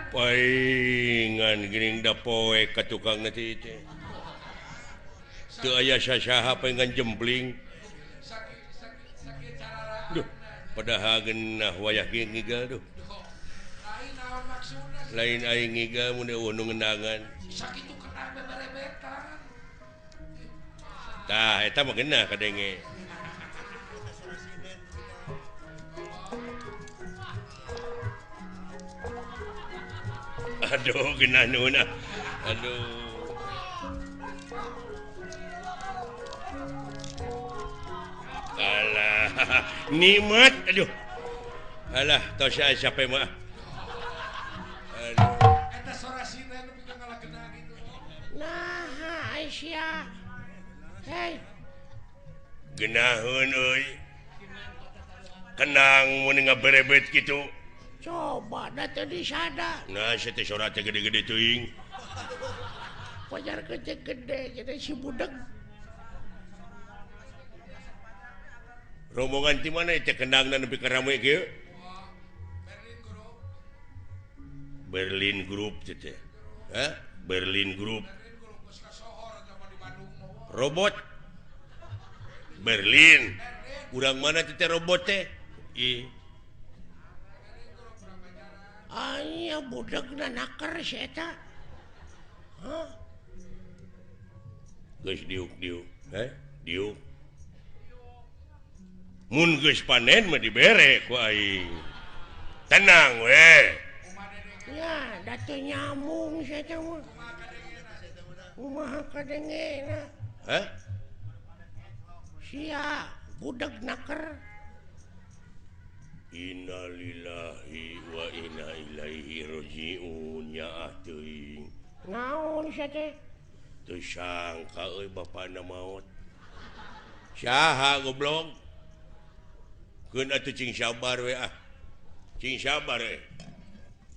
Paingan geuning da poe ka tukang teh teh. Teu aya sasaha paingan jempling. Duh, padahal geunah wayah ge ngigal duh. Lain aing ngigal mun eueuh nu ngendangan. Sakitu kenang beberebetan. Tah eta mah geunah kadenge. Aduh geunah nuhun ah. Aduh. Alah, nikmat aduh. Alah, tos aya sape mah. Aduh. Eta sora sinden nu pika ngalageuna kitu. Nah, Aisyah. Hei. Geunaheun euy. Kenang mun ngaberebet kitu. Coba da teu disada. Nah, sia teh sora teh gede-gede teuing. Pajar gede-gede jadi si budeg. Rombongan ti mana teh kendangna nepi ka rame kieu? Berlin Group teh teh. Hah? Berlin Group. Robot Berlin. Urang mana teh robot teh? Ih. Aya budegna naker si eta. Hah? Geus diuk-diuk, heh? Diuk. Mun geus panen mah dibere ku aing. Tenang we. Ya, da teu nyambung si eta mah. Kumaha kadengena? Hah? Sia budeg naker. Innalillahi wa inna ilaihi rajiun ya teuing. Naon sia teh? Teu sangka euy bapana maot. Saha goblok? Keun atuh cing sabar we ah. Cing sabar we.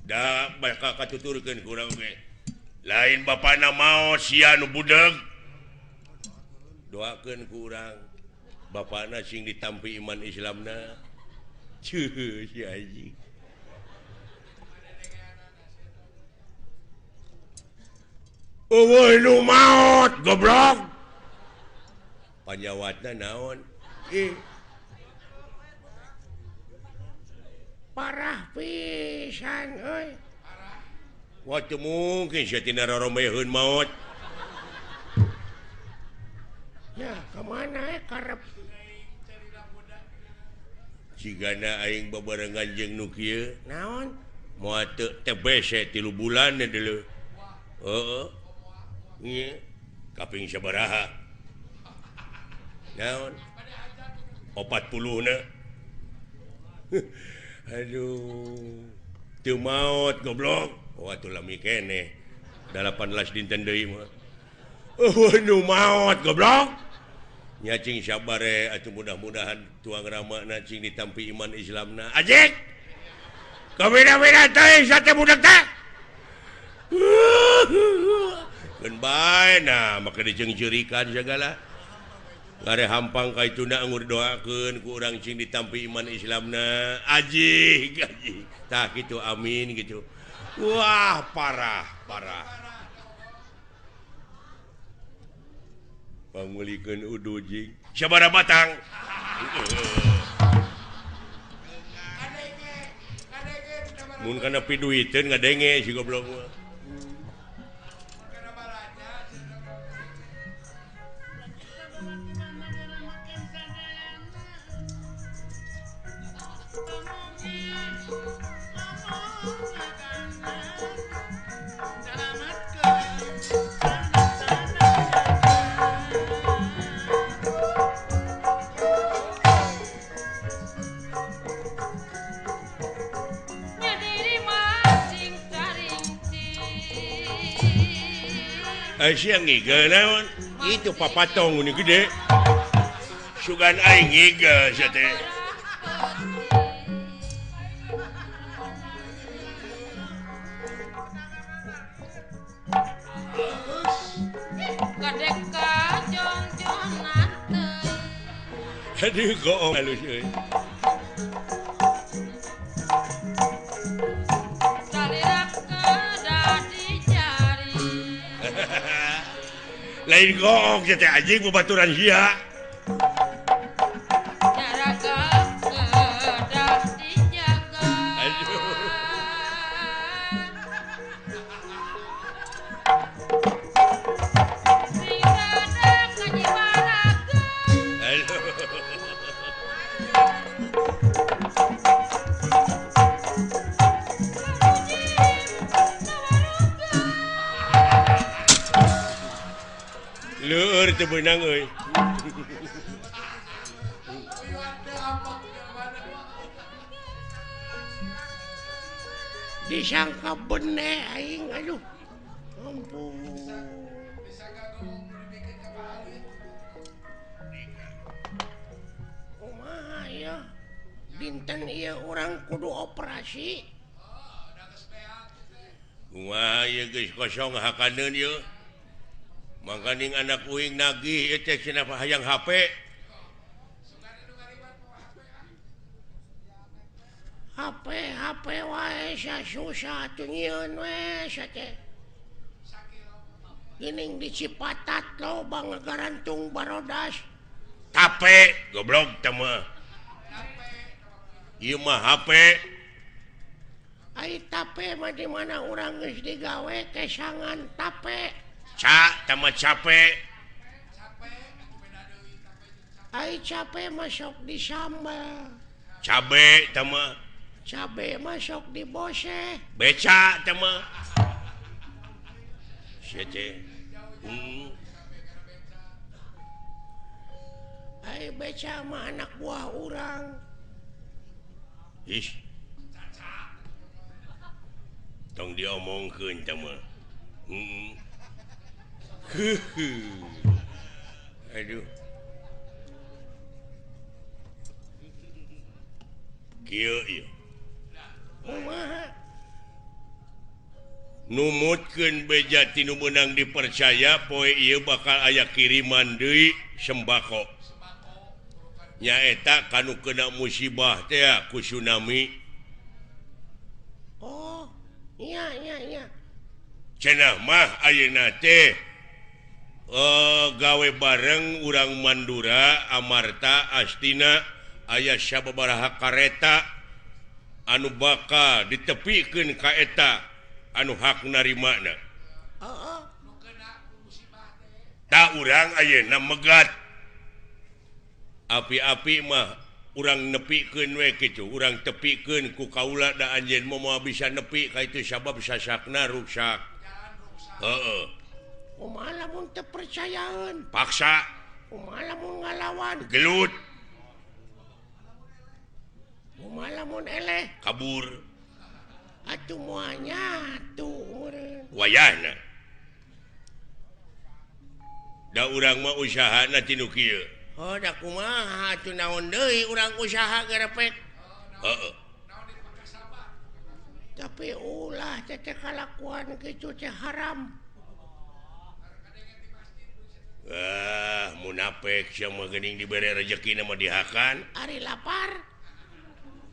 Da bakal katuturkeun ku urang ge. Lain bapana maot sia nu budeg. Doakeun ku urang bapana sing ditampi iman Islamna. Cuh, si anjing. Eueuh nu maot goblok. Panjawatna naon? Ih. Parah pisan euy. Wah teu mungkin sia tina roromeheun maot. Ya, ka mana karep? Cigana aing babarengan jeung nu kieu. Naon? Moal teu TBC 3 bulan deuleu. Heeh. Ieu kaping sabaraha? Naon? 40 na. Aduh. Teu maot goblok. Oh atuh lami keneh. 18 dinten deui mah. Eueuh nu maot goblok. Nya cing sabare atuh mudah-mudahan tuang ramana cing ditampi iman Islamna. Ajik. Kabeda-beda teh sate budak teh. Keun bae nah make diceungceurikan sagala. Ngare hampang ka ituna anggur doakeun ku urang cing ditampi iman Islamna. Ajik, ajik. Tah kitu amin gitu. Wah, parah, parah. Pangulikeun udu jing. Sabaraha batang? Mun kana piduiteun ngadenge si goblok mah. Siang ngigel naon? Itu papatong ini gede. Sugan aing ngigel sia teh. Aduh goong halus euy. Lain goong teh anjing babaturan sia. Leur teu beunang euy. Disangka bene aing aduh. Ampun. Kumaha ieu? Dinten ieu urang kudu operasi. Kumaha ieu geus kosong hakaneun ieu. Mangkaning anak uing nagih ieu teh cenah hayang HP. HP HP wae susah atuh nyieun we sia teh. Geuning di Cipatat loba ngagarantung barodas. Tape goblok teh mah. Ieu mah HP. Ai tape mah di mana urang geus digawe kesangan tape. Ca tama capek. Ai cape masuk di sambal. Cabe tama. Cabe masuk di bose. Beca tama. Sia teh. Ai beca mah anak buah urang. Ih. Tong diomongkeun tama. Aduh. Kieu ieu. Kumaha? Numutkeun beja ti nu meunang dipercaya poe ieu bakal aya kiriman deui sembako. Nyaeta kanu kena musibah teh ku tsunami. Oh, iya iya iya. Cenah mah ayeuna teh gawe bareng urang Mandura Amarta Astina aya sababaraha kareta anu bakal ditepikeun ka eta anu hak narimana. Heeh. Ta urang ayeuna megat. Api-api mah urang nepikeun we kitu, urang tepikeun ku kaula da anjeun moal bisa nepi ka itu sabab sasakna ruksak. Heeh. Kumaha lamun teu percayaeun? Paksa. Kumaha lamun ngalawan? Gelut. Kumaha lamun eleh? Kabur. Atuh moal nyatu meureun. Wayahna. Da urang mah usahana ti nu kieu. Oh, da kumaha atuh naon deui urang usaha gerepek. Heeh. Tapi ulah teh kalakuan kitu teh haram. Ah, munafik sia mah geuning dibere rejeki mah dihakan. Ari lapar.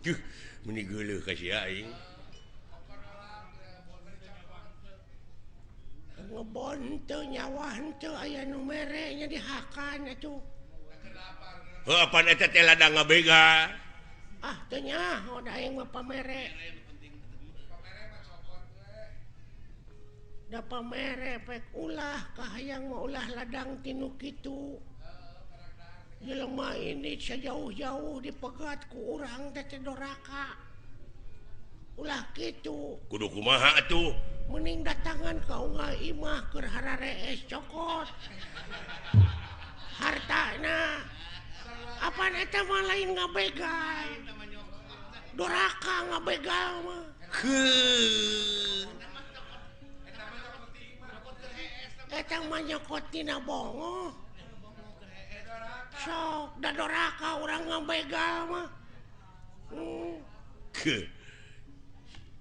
Duh, meuni geuleuh ka sia aing. Ngebon teu nyawa henteu aya nu mere nya dihakan atuh. Heuh, apan eta teh ladang ngabega. Ah, teu nyaho da aing mah pamere. Da pamere pek ulah kahayang mah ulah ladang tinu kitu. Jelema ini sejauh-jauh dipegat ku urang teh doraka. Ulah kitu. Kudu kumaha atuh? Mending datangan ka unggal imah keur hararees cokot. Hartana. Apan eta mah lain ngabegal. Doraka ngabegal mah. Heuh. Eta mah nyokot tina bongo. Sok da doraka urang ngabegal mah.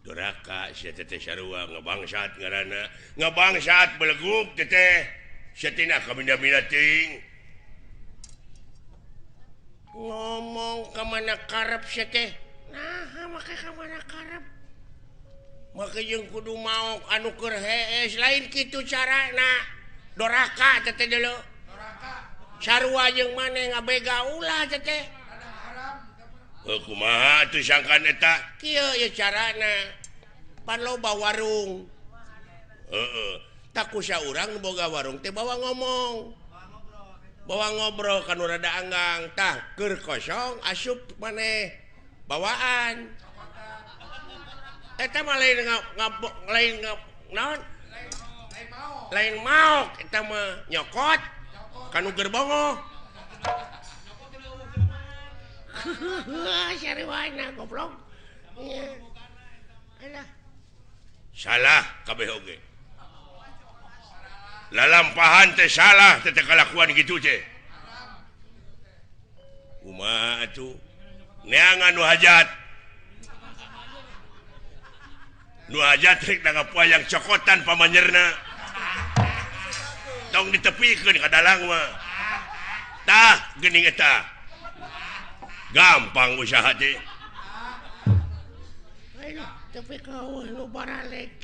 Doraka sia teh sarua ngabangsat ngaranna. Ngabangsat beleguk teh. Sia teh na kabinda-binda teuing. Ngomong ka mana karep sia teh? Naha make ka mana karep? Make jeung kudu maok anu keur hees lain kitu carana. Doraka teh dulu. Sarua jeung maneh ngabega ulah teh. Heuh kumaha atuh sangkan eta? Kieu ye carana. Pan loba warung. Heeh. Tak kusa urang nu boga warung teh bawa ngomong. Bawa ngobrol kan rada anggang. Tah keur kosong asup maneh bawaan. Eta mah lain lain naon? Lain maok eta mah nyokot kanu gerbongo. Sarwana goblok. Alah. Salah kabeh oge. Lalampahan teh salah teh kalakuan kitu teh. Kumaha atuh? Neangan nu hajat. Nu hajat rek wayang cokotan pamanyerna. Tong ditepikeun ka dalang mah. Tah geuning eta. Gampang usaha teh. Aduh, tapi kau nu baralek.